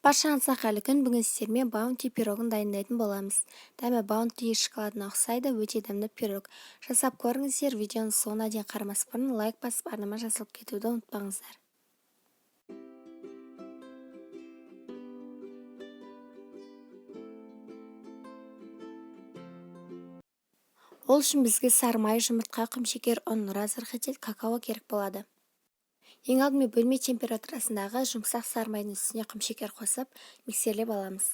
Баршаңызға қайырлы күн. Бүгін сіздермен баунти пирогын дайындайтын боламыз. Дәмі баунти шоколадына ұқсайды, өте дәмді пирог. Жасап көріңіздер, видеоның соңына дейін қарамас бұрын лайк басып, арнама жазылып кетуді ұмытпаңыздар. Ол үшін бізге сары май, жұмыртқа, құмшекер, ұн, разрыхитель, какао керек болады. Ең алдымен бөлме температурасындағы жұмсақ сары майдың үстіне құмшекер қосып, миксерлеп аламыз.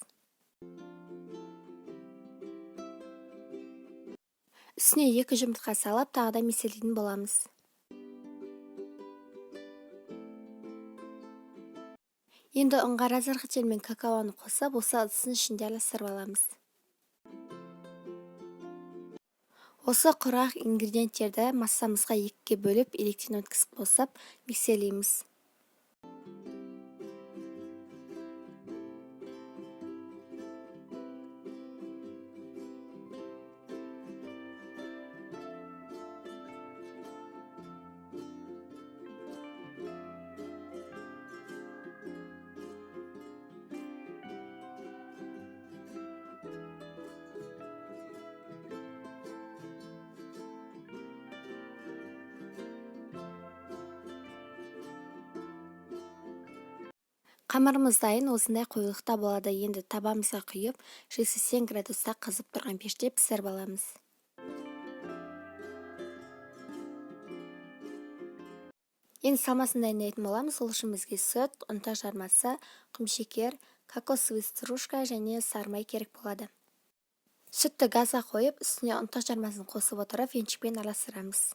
Үстіне 2 жұмыртқа салып, тағы да миксерлейтін боламыз. Енді ұнға разрыхитель мен какаоны қосып, осы ыдыстың ішінде араластырып аламыз. Осы құрғақ ингредиенттерді массамызға 2-ге бөліп, електен өткізіп қосып, миксерлейміз. Қамырымыз дайын, осындай қоюлықта болады. Енді табамызға құйып, 180 градуста қызып тұрған пеште пісіріп аламыз. Енді салмасын дайындайтын боламыз. Ол үшін бізге сүт, ұнтақ жармасы, құмшекер, кокосовый стружка және сары май керек болады. Сүтті газға қойып, үстіне ұнтақ жармасын қосып отырып, венчикпен араластырамыз.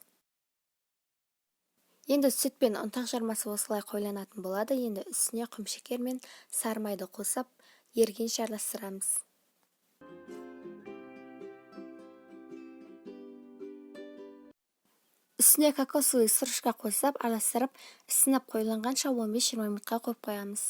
Енді сүт пен ұнтақ жармасы осылай қойланатын болады. Енді үстіне құмшекер мен сары майды қосып, ергенше араластырамыз. Үстіне кокосовый стружка қосып, араластырып, ісініп қойланғанша 15-20 минутқа қойып қоямыз.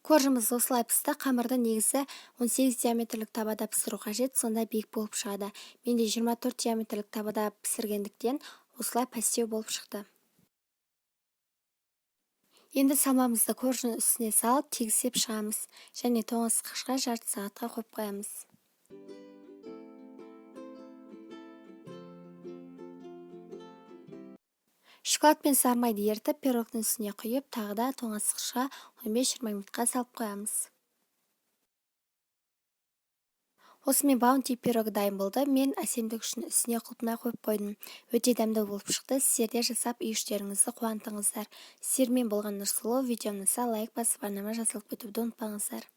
Коржымыз осылай пісті. Қамырды негізі 18 диаметрлік табада пісіру қажет, сонда биік болып шығады. Менде 24 диаметрлік табада пісіргендіктен осылай пәстеу болып шықты. Енді салмамызды коржының үстіне салып, тегістеп шығамыз және тоңазытқышқа жарты сағатқа қойып қоямыз. Шоколад пен сары майды ерітіп, пирогтың үстіне құйып, тағы да тоңазытқышқа 15-20 минутқа салып қоямыз. Осымен баунти пирогы дайын болды. Мен әсемдік үшін үстіне құлпынай қойып қойдым. Өте дәмді болып шықты. Сіздер де жасап үй іштеріңізді қуантыңыздар. Сіздермен болған Нұрсұлу. Видеомызға лайк басып, арнама жазылып кетуді ұмытпаңыздар.